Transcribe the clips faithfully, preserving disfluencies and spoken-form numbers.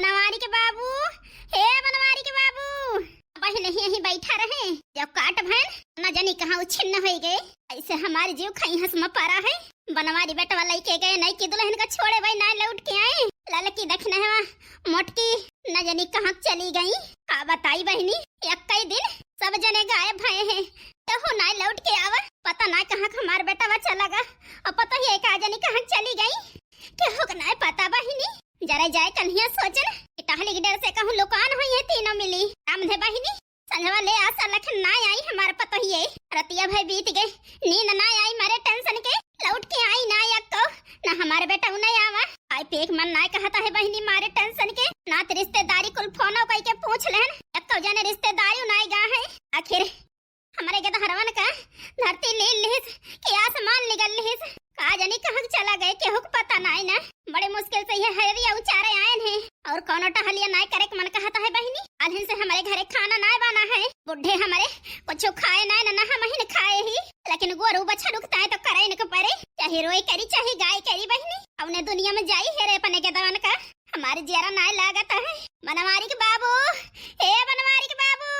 बनवारी के बाबू, हे बनवारी के बाबू, बहिन यहीं, यहीं बैठा रहे। जब काट भैन, न जानी कहाँ उछिन्न होइ गए। ऐसे हमारे जीव खइहस म परा है। बनवारी बेटवा लइके गए, नइकी दुलहिन का छोड़े भाई, नाहीं लौट के आए। ललकी दखिनहवा मोटकी न जानी कहाँ चली गई। का बताई बहिनी, एक्कई दिन सब जने गायब भए हैं, केहू नाहीं लौट के आवा। पता नाहीं कहाँ क हमार बेटवा चला गा, अउर पतोहिया का जानी कहाँ चली गई, केहू का नाहीं पता बहिनी। जरा जाए कन्हिया सोचन कि टहली के डर से कहूँ लुकान होइहैं तीनों मिली। रामधे बहिनी, संझवा ले आसा लखन नाहीं आई हमार पतोहिए। रतिया भई बीत गए, नींद नाहीं आई मारे tension के, लौट के आई नाहीं अक्को, ना हमार बेटउ नाहीं आवा। आई पेक मन नाहीं कहत है बहिनी मारे tension के, नात रिश्तेदारी कुल फोनो कइके पूछ लेहन, अक्को जाने रिश्तेदारी नाहीं गा है। आखिर हमरे गदहरवन का धरती लील लिहिस कि आसमान निगल लिहिस। का जानी कहाँ चला गए, केहू क पता नाहीं ना। बड़े मुश्किल से ये हरेरिया उचारे आयन हैं अउर कउनो टहलिया नाहीं करे क मन कहत है बहिनी। आल्हिन से हमरे घरे खाना नाहीं बना है, बुढ़े हमरे कुछ खाए नाहीं ना, ना हमहिन खाए ही, लेकिन गोरू बछरू क ताईं तो करे इनके परे, चाहे रोई करी चाहे गाय करी बहिनी। अउने दुनिया में जाई हेरे अपने गदवन का, हमारे जियरा नाहीं लागत है। बनवारी के बाबू, ए बनवारी के बाबू,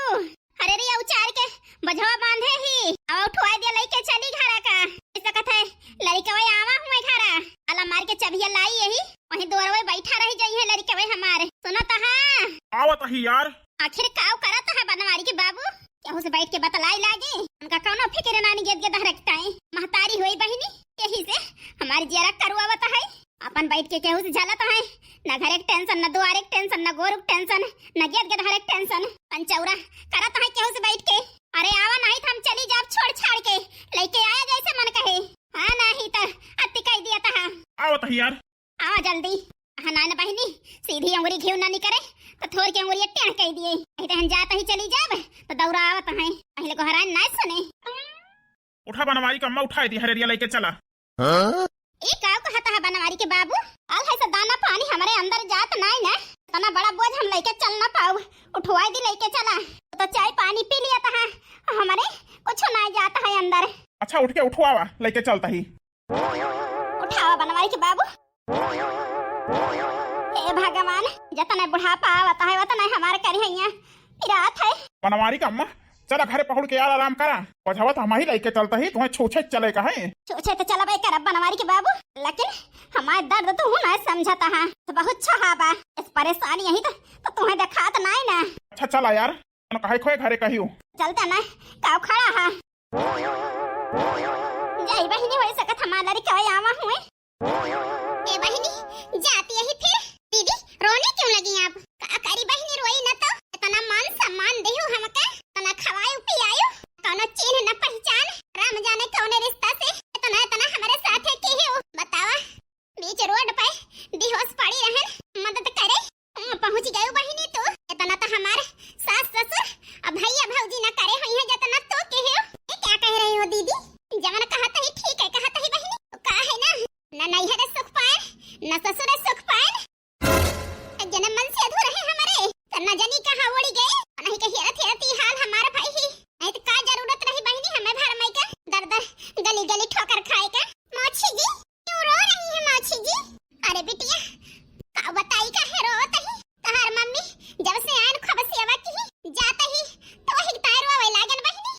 हरेरिया उचार के बझवा बांधे ही, अब उठवाए दिया लइके चली घरा का। ऐसा कथे लड़िकवे आवा हुए घरा, आला मार के चबिया लाई यही, वहीं दुआरवे बैठा रही जाई है लड़िकवे हमार। सुनत हा? आवत ही यार। आखिर काव करत है बनवारी के बाबू? केहू से बैठ के बतलाई लागे, उनका कउनो फिक्र नाहीं, गेद गेदह रखता है। महतारी होई बहिनी, यही से हमार जियरा करुआवत है। अपन बैठ के केहू से झलत है, न घरे क tension, न दुआरे क tension, न गोरू क tension, न गेद गेदहरे क tension। पंचौरा करत है केहू से बैठ के। अरे आवा, नाहीं त हम चली जाब छोड़ छाड़ के, लइके आया जैसे मन कहे। हाँ, नाहीं त अति कइ दिया तहा। आवत ही यार। आवा जल्दी। हाँ ना, ना बहिनी, सीधी अंगुरी घिउ ना निकरे, त थोर के अंगुरी टेढ़ कइ दिए। नाहीं त हम जात ही चली जाब, त दौरा आवत है। पहिले गोहरान नाहीं सुने। उठा बनवारी का अम्मा, उठाए दी हरेरिया लइके चला। हाँ? ई काव कहत है बनवारी के बाबू? आल है से दाना पानी हमरे अंदर जात नाहीं ना, इतना बड़ा बोझ हम लइके चल ना पाउब, उठवाए दी लइके चला। तो चाय पानी पी लिया तहा, हमरे कुछ नाहीं जात है अंदर। अच्छा उठ के उठवावा, लइके चलता ही। उठावा बनवारी के बाबू। हे भगवान, जतने बुढ़ापा आवत है, वतने हमार करिहैया पिरात है। बनवारी का अम्मा, चला घरे पहुड़ के यार आराम करा। बझवा त हमही लइके चलता ही, तुहैं छूछे चले का है। छूछे त चलबे करब बनवारी के बाबू, लेकिन हमार दर्द तुहू नाहीं समझत हा। त बहुत छहा बा, इस परेशानी यही त, त तुहैं देखात नाहीं ना। अच्छा चला यार, कहे खोए घरे कहियो। चलता ना, काव खड़ा हा। जाई बहिनी, होइ सकत हमार लड़िकवे आवा हुए। ए बहिनी, जाती यही फिर। दीदी, रोने क्यों लगी आप? का करी बहिनी, रोई न तो। इतना मान सम्मान देहु हमके, इतना खवायु पियायु, कउनो चीन्ह न पहिचान, राम जाने कउने रिश्ता से इतना, इतना हमरे साथे किहु। बतावा, बीच रोड पे बेहोश पड़ी रहन, मदद करे। हुआँ पहुँच गयु बहिनी तू। इतना त हमार सास ससुर अउर भइया भउजी न करे होइहैं जतना तू किहु। ये क्या कह रही हो दीदी? जवन कहत ही ठीक है, कहत ही बहिनी। का है ना, न नैहर सुख पाए, न ससुर सुख पाए। जने मन से अधूर है हमरे, त न जानी कहाँ उड़ी गए। नहीं कही रथी रथी हाल हमार भई ही। नहीं त का जरूरत रही बहिनी हमें भर मई का दर दर गली गली ठोकर खाए का। मौसी जी, क्यों रो रही है मौसी जी? अरे बिटिया, का बताई काहे रोवत ही? तहार मम्मी जब से आयन खूब सेवा किही, जात ही तो ही तार रोवे लागन बहिनी।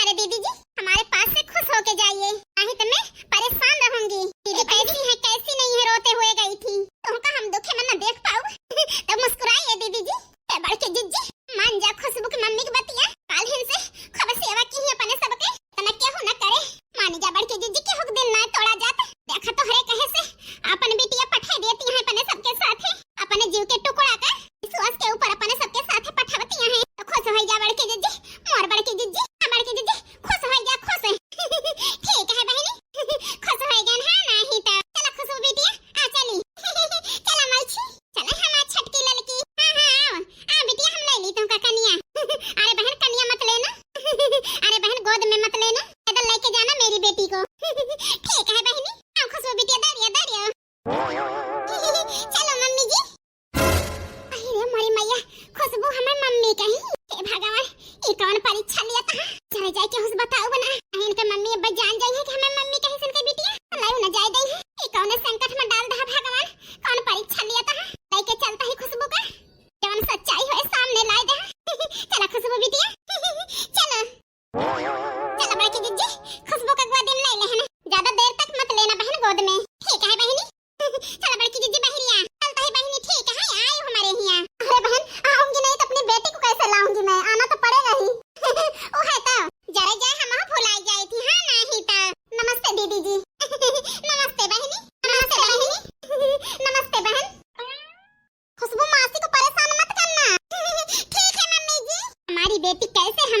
अरे दीदी जी, हमारे पास से खुश होके जाइए, नहीं तो मैं परेशान रहूंगी। दीदी कैसी है, कैसी नहीं है, रोते हुए गई थी। तुमका हम दुखे में न देख पाउब, तो मुस्कुराइए दीदी जी। ए बड़के जिज्जी, मान जा खुशबू की मम्मी की बतिया।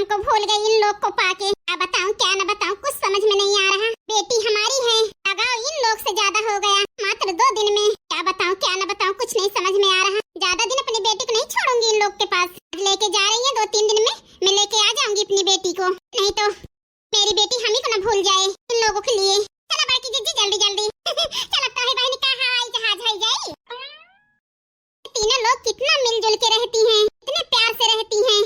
को भूल गई इन लोग को पाके। क्या बताऊं, क्या न बताऊं, कुछ समझ में नहीं आ रहा। बेटी हमारी है, लगाव इन लोग से ज्यादा हो गया। मात्र दो दिन में, क्या बताऊं, क्या न बताऊं, कुछ नहीं समझ में आ रहा। ज्यादा दिन अपनी बेटी को नहीं छोड़ूंगी इन लोग के पास। आज लेके जा रही है, दो तीन दिन में मैं लेके आ जाऊंगी अपनी बेटी को, नहीं तो मेरी बेटी हम ही को न भूल जाए इन लोगों के लिए। चला बड़की जिज्जी, जल्दी जल्दी। चला तो है बहनी का हवाई जहाज है जाई। तीनों लोग कितना मिलजुल के रहती हैं, कितने प्यार से रहती हैं।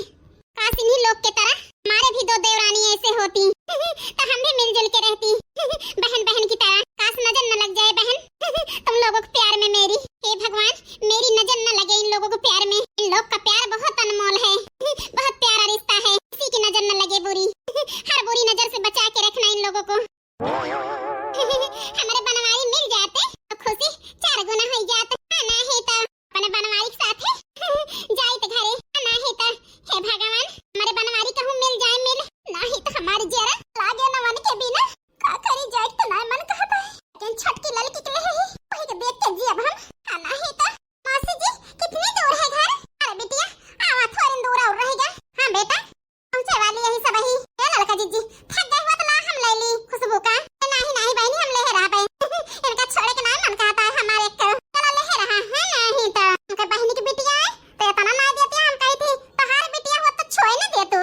काश इन्हीं लोग के तरह हमारे भी दो देवरानी ऐसे होती तो हम भी मिलजुल के रहती बहन बहन की तरह। काश नजर न लग जाए बहन तुम लोगों के प्यार में मेरी। हे भगवान, मेरी नजर न लगे इन लोगों के प्यार में। इन लोग का प्यार बहुत अनमोल है, बहुत प्यारा रिश्ता है। किसी की नजर न लगे बुरी, हर बुरी नजर से बचा के रखना इन लोगों को। हमरे बनवारी मिल जाते तो खुशी चार गुना हो जात। हाँ, नाही तो अपने बनवारी के साथे जाइत घरे। हाँ, नाही तो हे भगवान, हमरे बनवारी कहूँ मिल जाए मिल, नाही तो हमार जियरा लागे न मन के बिना। का करी, जाए तो ना मन कहता है, लेकिन छोटकी ललकी के ले ही वही के देख के जियब हम। हाँ, नाही तो मौसी जी, कितनी दूर है घर? अरे बिटिया, आवा थोड़ी दूर और रहेगा। हाँ बेटा, पहुँचे वाली यही सब ही। ए ललका जिज्जी, थक गई हुआ तो ला हम ले ली खुशबू का। ए नाही नाही बहनी, हम ले रहा बे। इनका छोड़े के ना मन कहता है हमारे को। चला ले रहा है नाही तो। उनके बहनी की बिटिया है तो इतना ना देती हम कही थी, तोहार बिटिया हो तो छोए न दे तू।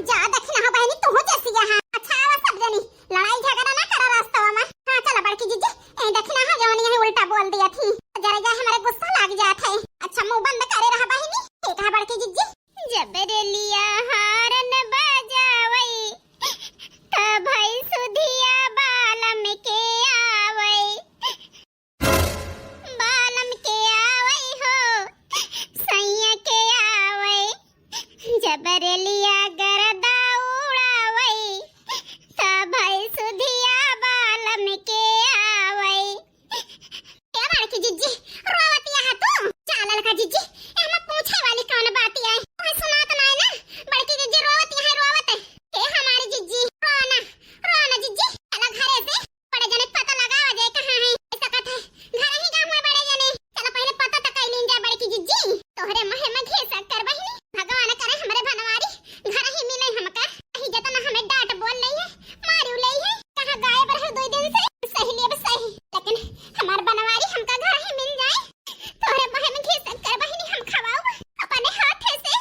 जा दखिना हो बहनी, तू हो जैसी यहाँ। अच्छा आवा सब जनी, लड़ाई झगड़ा ना करा रास्ता में। हाँ चला बड़की जिज्जी, ए दखिना हो जवन यही उल्टा बोल दिया थी। जरा जा हमारे गुस्सा लग जात है। अच्छा मुंह बंद करे रहा बहनी। ठीक है बड़की जिज्जी। जब रेलिया हारन बजावई, तब भई सुधिया बालम के आवई। बालम के आवई हो, सैया के आवई। जब रेलिया गरदा उड़ावई, तब भई सुधिया बालम के आवई। ए बड़की जिज्जी, रोवत यहाँ तू? चालल का जिज्जी, एहमा पूछे वाली कौन बात है? तुम्हें सुनात नाय ना? बड़की जिज्जी रोवत यहाँ रोवत। ए हमारी जिज्जी, रो ना, रो ना जिज्जी, चला घरे से। बड़े जने पता लगावा जाए कहाँ है। ऐसा कथे, घर ही गाँव में बड़े जने। चला पहले पता तो कर लीन जा बड़की जिज्जी। तोहरे महे में घी शक्कर बहिनी, भगवान करे हमरे बनवारी घर ही मिले हमका। अही जतना हमें डांट बोल लई है, मारू लई है, कहाँ गायब रहो दो दिन से। सही लेब सही, लेकिन हमार बनवारी हमका घर ही मिल जाए। तोहरे बहे में घी शक्कर बहिनी हम खवाऊ अपने हाथे से।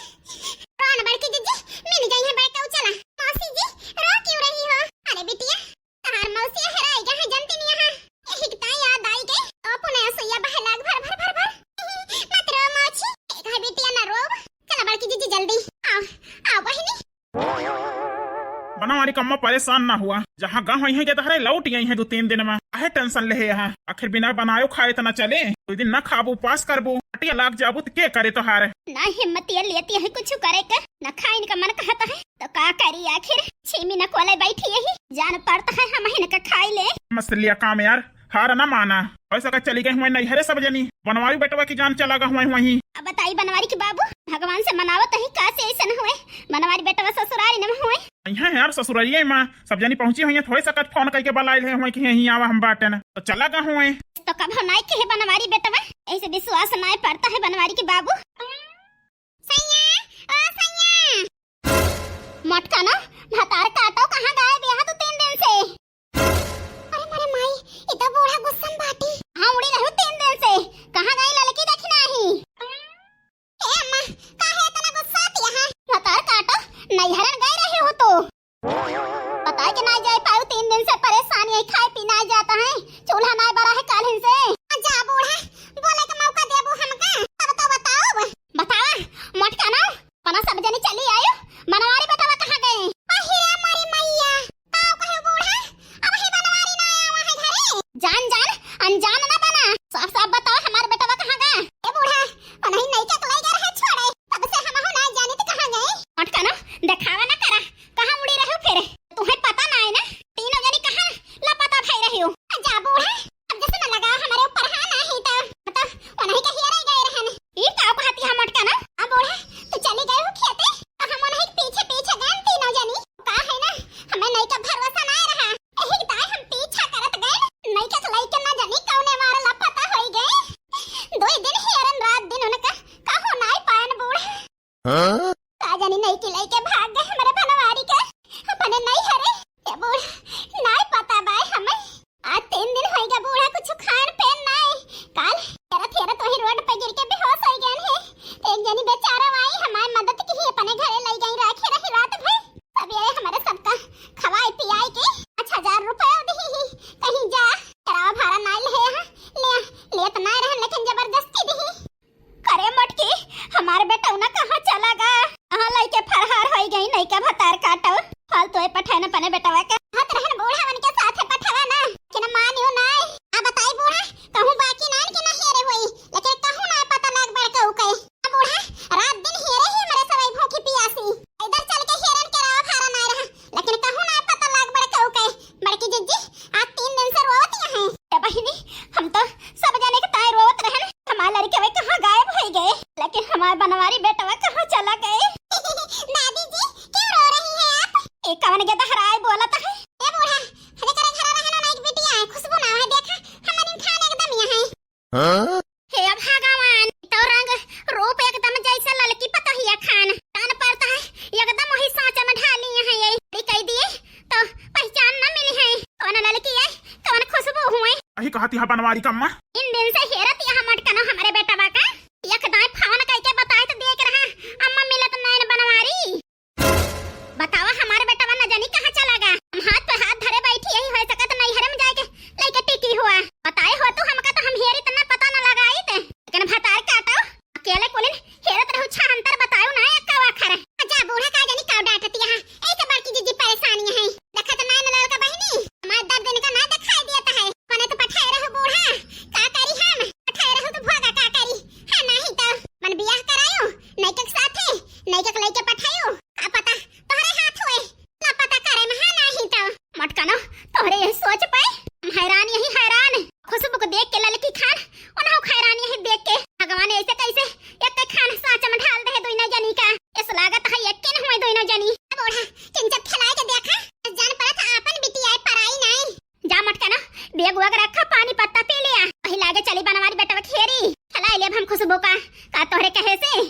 रोन बड़की जिज्जी, मिल जाई है बड़का उचला। मौसी जी, रो क्यों रही हो? अरे बिटिया, तहार मौसी हेराई गए हैं जनती नहीं है। यही की ताई याद आई गई। ओ पुने असैया बहे लाग भर भर भर भर। मत रो मौसी, एक है बिटिया ना रोब। चला बड़की जिज्जी जल्दी आओ, आओ बहिनी। बनवारी कम्मा परेशान ना हुआ, जहाँ गह हुई है जतहरे लौट गई है दो तीन दिन में। अहे टेंशन ले है यहाँ, आखिर बिना बनायो खाए तो ना चले। दो दिन ना खाबू उपास करबू, हटिया लाग जाबू तो के करे तोहार? ना हिम्मतिया लेती है कुछ करे का, ना खाइन का मन कहता है तो का करी आखिर। छीमी न कोले बैठी यही, जान पड़ता है हम इनका खाई ले। मसलिया काम यार, हार ना माना। ऐसा का चली गई हुए नैहरे सब जनी, बनवारी बेटवा की जान चला गई हुए वहीं। अब बताई बनवारी के बाबू, भगवान से मनावत ही का से ऐसन हुए? बनवारी बेटवा ससुरारी न हुए। यहाँ यार ससुरारिये माँ, सब जनी पहुँची हुई है, थोड़े सकत फोन करके बुलाए ले हुए कि यहीं आवा हम बाटन, तो चला गए हुए। तो कब हम नाई कहे बनवारी बेटवा, ऐसे विश्वास नाई पड़ता है बनवारी के बाबू। सैया, ओ सैया। मटका ना, भतार काटो, कहाँ गायब यहाँ तू तीन दिन से? अरे मरे माई, ई तो बूढ़ा गुस्सा में बाटी। हाँ, उड़ी रहू तीन दिन से। कहाँ गई ललकी देखी नाही? ए अम्मा, काहे इतना गुस्सा आती है? भतार काटो, नैहरन गए रहे हो तो। बताए के ना जाए पाऊ, तीन दिन से परेशान, यही खाए पी ना जाता है, चूल्हा ना बरा है कालिन से। जा बूढ़ा, बोले का मौका देबू हमका, तब तो बताओ। इनी बेचारा आई हमार मदद की ही अपने घरे लई गई, राखे रही रात भर। अब ये हमारे सबका खवाई पियाई के पाँच हजार रुपया दिही ही, कहीं जा, किराया भाड़ा नाई ले है, ले, लेत ना रहन, लेकिन जबरदस्ती दिही। करे मोटकी, हमार बेटौना कहाँ चला गा? कहाँ लइके फरहार होई गई, नइका भतार काटल। फालतू है पठाए न पने बेटवा के। हत रहन बूढ़ा उनके साथे पठवा ना, कि न मानियो नाय। आ बताई बूढ़ा, कहूँ बाकी नान के ना हेरे होई, लेकिन कहूँ ना पता लाग बड़का उके। आ बूढ़ा, रात दिन हेरे ही मरे सवाई भूखी पियासी। इधर चल के हेरन के राव फारा नाय रहा, लेकिन कहूँ ना पता लाग बड़का उके। बड़की जिज्जी, आज तीन दिन से रोवत यहाँ है। ए बहिनी, हम तो सब जाने के ताई रोवत रहन, हमार लड़के वे कहाँ गायब हो गए, लेकिन हमार बनवारी बेटवा कहाँ चला गए? दादी जी, क्यों रो रही हैं आप? ए कवन के दहराए बोलत है? ए बूढ़ा, हरे करे घर रहना ना एक बिटिया है, खुशबू ना है, देखा, हमारी खान एकदम यहाँ है। हाँ? हे भगवान, तो रंग रूप एकदम जैसे ललकी पतोहिया खान। कान पर तो है, एकदम वही सांचा में ढाली है ये। बड़ी कह दिए, तो पहचान न मिली है। कौन ललकी है, कौन खुशबू हुए? अही कहती है बनवारी का अम्मा। इन दिन से हेरत यहाँ मटकनो हमारे बेटवा का। एक दाई फोन करके बताए तो देख रहा, अम्मा मिलत नैन बनवारी। बतावा, हमार बेटवा न जानी कहाँ चला गा। हम हाथ पे हाथ धरे बैठी यही, हो सकत नैहरे में जाके लइके टिकी हुआ। बताए हो तू हमका तो हम हेरित न पता न लगाइत। लेकिन भतार काटो, अकेले कुलिन हेरत रहू छांतर बतायो ना एक्का आखर। जा बूढ़ा का जानी का डांटती है। ऐसे बड़की जिज्जी परेशानी है। देखत ना न लड़का बहिनी, हमार दर्द इनका ना दिखाई देता है। मने तो पठाए रहू बूढ़ा, का करी हम? पठाए रहू तो भोगा का करी? है नाही तो मन बियाह करायो, नैके के साथे, नैके के लइके पठायो। का पता तोहरे हाथ होए, ना पता करे में है नाही तो। मटकनो, तोहरे यही सोच पे हम हैरान, यही हैरान। खुशबू को देख के ललकी खान, उन्हों हैरान यही देख के। भगवान ऐसे कैसे एक के खान सांच में ढाल दे दोनों जनी का। इस लागत है एक के न हुए दोनों जनी। बूढ़ा, किंचत खिलाए के देखा, जान पड़त आपन बिटिया पराई नाई। जा मटकना, बैग वैग रखा, पानी पत्ता पी लिया। वही लागे चली बनवारी बेटवा खेरी। खिलाई लेब हम खुशबू का, का तोहरे कहे से?